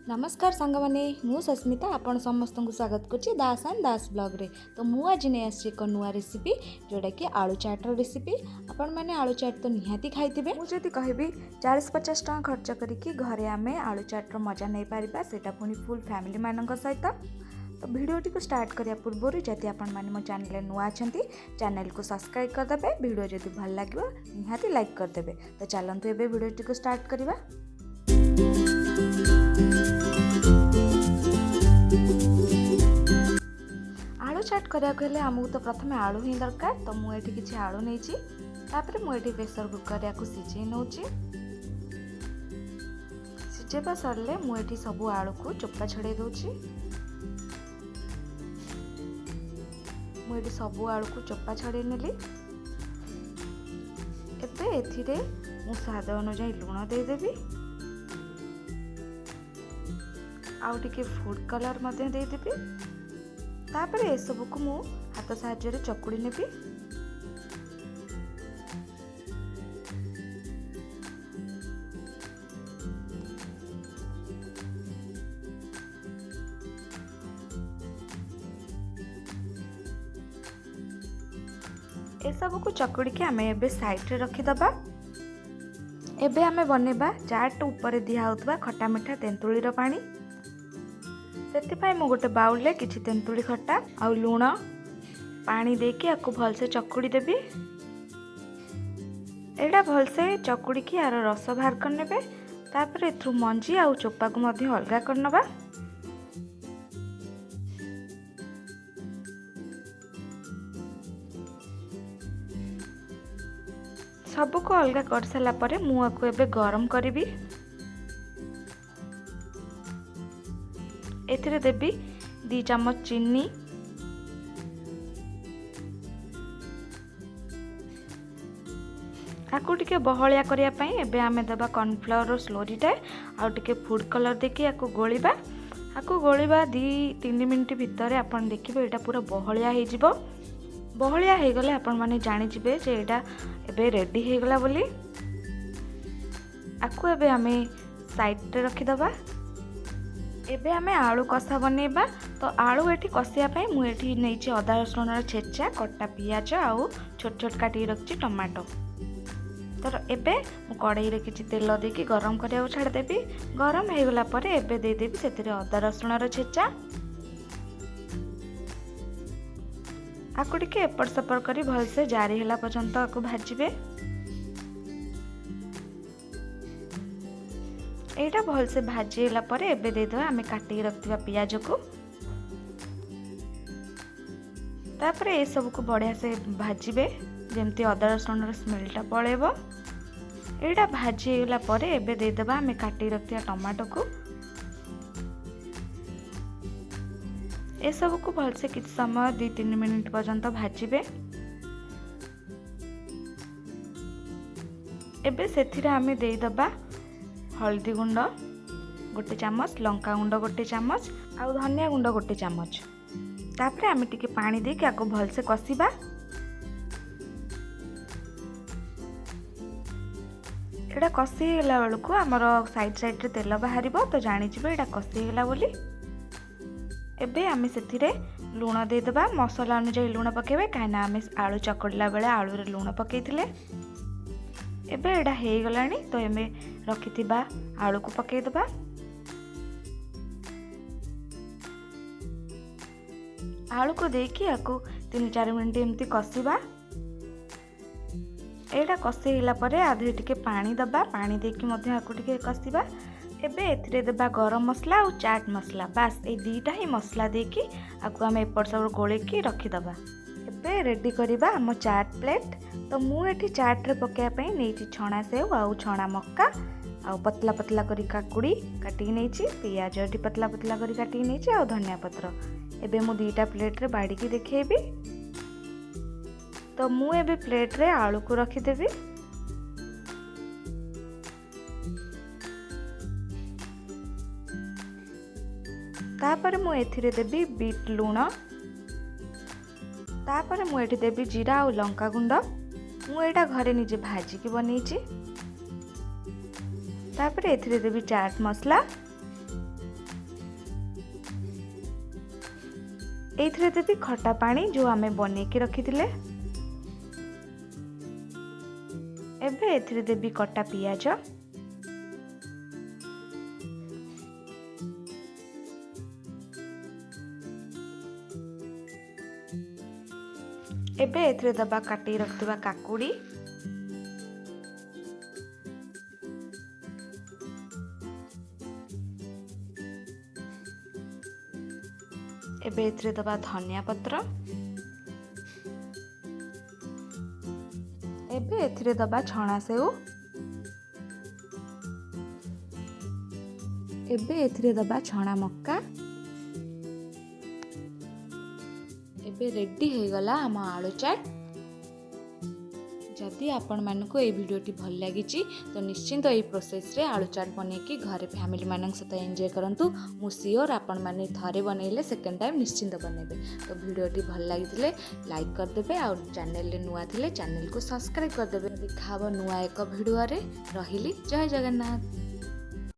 ନମସ୍କାର ସାଙ୍ଗମାନେ, ମୁଁ ସସ୍ମିତା ଆପଣ ସମସ୍ତଙ୍କୁ ସ୍ୱାଗତ କରୁଛି ଦାସ ଆଣ୍ଡ ଦାସ ବ୍ଲଗ୍ରେ। ତ ମୁଁ ଆଜି ନେଇ ଆସିଛି ଏକ ନୂଆ ରେସିପି, ଯେଉଁଟାକି ଆଳୁ ଚାଟ୍ର ରେସିପି। ଆପଣମାନେ ଆଳୁ ଚାଟ୍ ତ ନିହାତି ଖାଇଥିବେ। ମୁଁ ଯଦି କହିବି 40-50 ଟଙ୍କା ଖର୍ଚ୍ଚ କରିକି ଘରେ ଆମେ ଆଳୁ ଚାଟ୍ର ମଜା ନେଇପାରିବା, ସେଇଟା ପୁଣି ଫୁଲ୍ ଫ୍ୟାମିଲିମାନଙ୍କ ସହିତ। ତ ଭିଡ଼ିଓଟିକୁ ଷ୍ଟାର୍ଟ କରିବା ପୂର୍ବରୁ ଯଦି ଆପଣମାନେ ମୋ ଚ୍ୟାନେଲରେ ନୂଆ ଅଛନ୍ତି, ଚ୍ୟାନେଲକୁ ସବସ୍କ୍ରାଇବ୍ କରିଦେବେ। ଭିଡ଼ିଓ ଯଦି ଭଲ ଲାଗିବ, ନିହାତି ଲାଇକ୍ କରିଦେବେ। ତ ଚାଲନ୍ତୁ, ଏବେ ଭିଡ଼ିଓଟିକୁ ଷ୍ଟାର୍ଟ କରିବା। ଆଳୁ ଚାଟ୍ କରିବାକୁ ହେଲେ ଆମକୁ ତ ପ୍ରଥମେ ଆଳୁ ହିଁ ଦରକାର। ତ ମୁଁ ଏଠି କିଛି ଆଳୁ ନେଇଛି। ତାପରେ ମୁଁ ଏଠି ପ୍ରେସର କୁକରରେ ୟାକୁ ସିଝେଇ ନେଉଛି। ସିଝେଇବା ସରିଲେ ମୁଁ ଏଠି ସବୁ ଆଳୁକୁ ଚୋପା ଛଡ଼େଇ ଦେଉଛି। ମୁଁ ଏଠି ସବୁ ଆଳୁକୁ ଚୋପା ଛଡ଼େଇ ନେଲି। ଏବେ ଏଥିରେ ମୁଁ ସ୍ୱାଦ ଅନୁଯାୟୀ ଲୁଣ ଦେଇଦେବି ଆଉ ଟିକେ ଫୁଡ଼୍ କଲର୍ ମଧ୍ୟ ଦେଇଦେବି। ତାପରେ ଏସବୁକୁ ମୁଁ ହାତ ସାହାଯ୍ୟରେ ଚକୁଡ଼ି ନେବି। ଏସବୁକୁ ଚକୁଡ଼ିକି ଆମେ ଏବେ ସାଇଡ଼୍ରେ ରଖିଦେବା। ଏବେ ଆମେ ବନେଇବା ଚାଟ୍ ଉପରେ ଦିଆହେଉଥିବା ଖଟା ମିଠା ତେନ୍ତୁଳିର ପାଣି। ସେଥିପାଇଁ ମୁଁ ଗୋଟେ ବାଉଲରେ କିଛି ତେନ୍ତୁଳି ଖଟା ଆଉ ଲୁଣ ପାଣି ଦେଇକି ଆକୁ ଭଲସେ ଚକୁଡ଼ି ଦେବି। ଏଇଟା ଭଲସେ ଚକୁଡ଼ିକି ଆର ରସ ବାହାର କରିନେବେ। ତାପରେ ଏଥିରୁ ମଞ୍ଜି ଆଉ ଚୋପାକୁ ମଧ୍ୟ ଅଲଗା କରିନେବା। ସବୁକୁ ଅଲଗା କରିସାରିଲା ପରେ ମୁଁ ଆକୁ ଏବେ ଗରମ କରିବି। ଏଥିରେ ଦେବି 2 ଚାମଚ ଚିନି। ଆକୁ ଟିକେ ବହଳିଆ କରିବା ପାଇଁ ଏବେ ଆମେ ଦେବା କର୍ଣ୍ଣଫ୍ଲାୱାରର ସ୍ଲୋରିଟା ଆଉ ଟିକେ ଫୁଡ଼୍ କଲର୍ ଦେଇକି ଆକୁ ଗୋଳିବା। ଆକୁ ଗୋଳିବା 2-3 ମିନିଟ୍ ଭିତରେ ଆପଣ ଦେଖିବେ ଏଇଟା ପୁରା ବହଳିଆ ହେଇଯିବ। ବହଳିଆ ହେଇଗଲେ ଆପଣମାନେ ଜାଣିଯିବେ ଯେ ଏଇଟା ଏବେ ରେଡ଼ି ହେଇଗଲା ବୋଲି। ଆକୁ ଏବେ ଆମେ ସାଇଡ଼୍ରେ ରଖିଦେବା। ଏବେ ଆମେ ଆଳୁ କଷା ବନେଇବା। ତ ଆଳୁ ଏଠି କଷିବା ପାଇଁ ମୁଁ ଏଠି ନେଇଛି ଅଦା ରସୁଣର ଛେଚା, କଟା ପିଆଜ ଆଉ ଛୋଟ ଛୋଟ କାଟିକି ରଖିଛି ଟମାଟୋ। ତ ଏବେ ମୁଁ କଡ଼େଇରେ କିଛି ତେଲ ଦେଇକି ଗରମ କରିବାକୁ ଛାଡ଼ିଦେବି। ଗରମ ହେଇଗଲା ପରେ ଏବେ ଦେଇଦେବି ସେଥିରେ ଅଦା ରସୁଣର ଛେଚା। ଆକୁ ଟିକେ ଏପଟ ସେପଟ କରି ଭଲସେ ଜାରି ହେଲା ପର୍ଯ୍ୟନ୍ତ ଆକୁ ଭାଜିବେ। ଏଇଟା ଭଲସେ ଭାଜି ହେଲା ପରେ ଏବେ ଦେଇଦେବା ଆମେ କାଟିକି ରଖିଥିବା ପିଆଜକୁ। ତାପରେ ଏସବୁକୁ ବଢ଼ିଆ ସେ ଭାଜିବେ, ଯେମିତି ଅଦା ରସୁଣର ସ୍ମେଲଟା ପଳେଇବ। ଏଇଟା ଭାଜି ହେଇଗଲା ପରେ ଏବେ ଦେଇଦେବା ଆମେ କାଟିକି ରଖିଥିବା ଟମାଟୋକୁ। ଏସବୁକୁ ଭଲସେ କିଛି ସମୟ 2-3 ମିନିଟ୍ ପର୍ଯ୍ୟନ୍ତ ଭାଜିବେ। ଏବେ ସେଥିରେ ଆମେ ଦେଇଦେବା ହଳଦୀ ଗୁଣ୍ଡ 1 ଚାମଚ, ଲଙ୍କା ଗୁଣ୍ଡ 1 ଚାମଚ ଆଉ ଧନିଆ ଗୁଣ୍ଡ 1 ଚାମଚ। ତାପରେ ଆମେ ଟିକେ ପାଣି ଦେଇକି ଆକୁ ଭଲସେ କଷିବା। ଏଇଟା କଷି ହେଇଗଲା ବେଳକୁ ଆମର ସାଇଡ଼୍ ସାଇଡ଼୍ରେ ତେଲ ବାହାରିବ, ତ ଜାଣିଯିବେ ଏଇଟା କଷି ହେଇଗଲା ବୋଲି। ଏବେ ଆମେ ସେଥିରେ ଲୁଣ ଦେଇଦେବା। ମସଲା ଅନୁଯାୟୀ ଲୁଣ ପକାଇବେ, କାହିଁକିନା ଆମେ ଆଳୁ ଚକଡ଼ିଲା ବେଳେ ଆଳୁରେ ଲୁଣ ପକାଇଥିଲେ। ଏବେ ଏଇଟା ହେଇଗଲାଣି, ତ ଆମେ ରଖିଥିବା ଆଳୁକୁ ପକାଇଦେବା। ଆଳୁକୁ ଦେଇକି ଆକୁ 3-4 ମିନିଟ୍ ଏମିତି କଷିବା। ଏଇଟା କଷି ହେଇଗଲା ପରେ ଆ ଦେହରେ ଟିକେ ପାଣି ଦେବା। ପାଣି ଦେଇକି ମଧ୍ୟ ଆକୁ ଟିକେ କଷିବା। ଏବେ ଏଥିରେ ଦେବା ଗରମ ମସଲା ଆଉ ଚାଟ୍ ମସଲା। ବାସ୍, ଏଇ 2ଟା ହିଁ ମସଲା ଦେଇକି ଆକୁ ଆମେ ଏପଟ ସେପଟ ଗୋଳେଇକି ରଖିଦେବା। ଏବେ ରେଡ଼ି କରିବା ଆମ ଚାଟ୍ ପ୍ଲେଟ୍। ତ ମୁଁ ଏଠି ଚାଟ୍ରେ ପକାଇବା ପାଇଁ ନେଇଛି ଛଣା ସେଉ ଆଉ ଛଣା ମକା ଆଉ ପତଲା ପତଲା କରି କାକୁଡ଼ି କାଟିକି ନେଇଛି, ପିଆଜ ଏଠି ପତଲା ପତଲା କରି କାଟିକି ନେଇଛି ଆଉ ଧନିଆ ପତ୍ର। ଏବେ ମୁଁ 2ଟା ପ୍ଲେଟ୍ରେ ବାଢ଼ିକି ଦେଖେଇବି। ତ ମୁଁ ଏବେ ପ୍ଲେଟ୍ରେ ଆଳୁକୁ ରଖିଦେବି। ତାପରେ ମୁଁ ଏଥିରେ ଦେବି ବିଟ୍ ଲୁଣ। ତାପରେ ମୁଁ ଏଠି ଦେବି ଜିରା ଆଉ ଲଙ୍କା ଗୁଣ୍ଡ। ମୁଁ ଏଇଟା ଘରେ ନିଜେ ଭାଜିକି ବନେଇଛି। ତାପରେ ଏଥିରେ ଦେବି ଚାଟ୍ ମସଲା। ଏଇଥିରେ ଦେବି ଖଟା ପାଣି, ଯେଉଁ ଆମେ ବନେଇକି ରଖିଥିଲେ। ଏବେ ଏଥିରେ ଦେବି କଟା ପିଆଜ। ଏବେ ଏଥିରେ ଦେବା କାଟିକି ରଖିଥିବା କାକୁଡ଼ି। ଏବେ ଏଥିରେ ଦେବା ଧନିଆ ପତ୍ର। ଏବେ ଏଥିରେ ଦେବା ଛଣା ସେଉ। ଏବେ ଏଥିରେ ଦେବା ଛଣା ମକା। ଏବେ ରେଡ଼ି ହେଇଗଲା ଆମ ଆଳୁ ଚାଟ୍। ଯଦି ଆପଣମାନଙ୍କୁ ଏଇ ଭିଡ଼ିଓଟି ଭଲ ଲାଗିଛି, ତ ନିଶ୍ଚିନ୍ତ ଏଇ ପ୍ରୋସେସ୍ରେ ଆଳୁ ଚାଟ୍ ବନେଇକି ଘରେ ଫ୍ୟାମିଲିମାନଙ୍କ ସହିତ ଏନ୍ଜୟ କରନ୍ତୁ। ମୁଁ ସିଓର, ଆପଣମାନେ ଥରେ ବନେଇଲେ ସେକେଣ୍ଡ ଟାଇମ୍ ନିଶ୍ଚିନ୍ତ ବନେଇବେ। ତ ଭିଡ଼ିଓଟି ଭଲ ଲାଗିଥିଲେ ଲାଇକ୍ କରିଦେବେ ଆଉ ଚ୍ୟାନେଲରେ ନୂଆ ଥିଲେ ଚ୍ୟାନେଲକୁ ସବସ୍କ୍ରାଇବ୍ କରିଦେବେ। ଦେଖା ହେବ ନୂଆ ଏକ ଭିଡ଼ିଓରେ। ରହିଲି, ଜୟ ଜଗନ୍ନାଥ।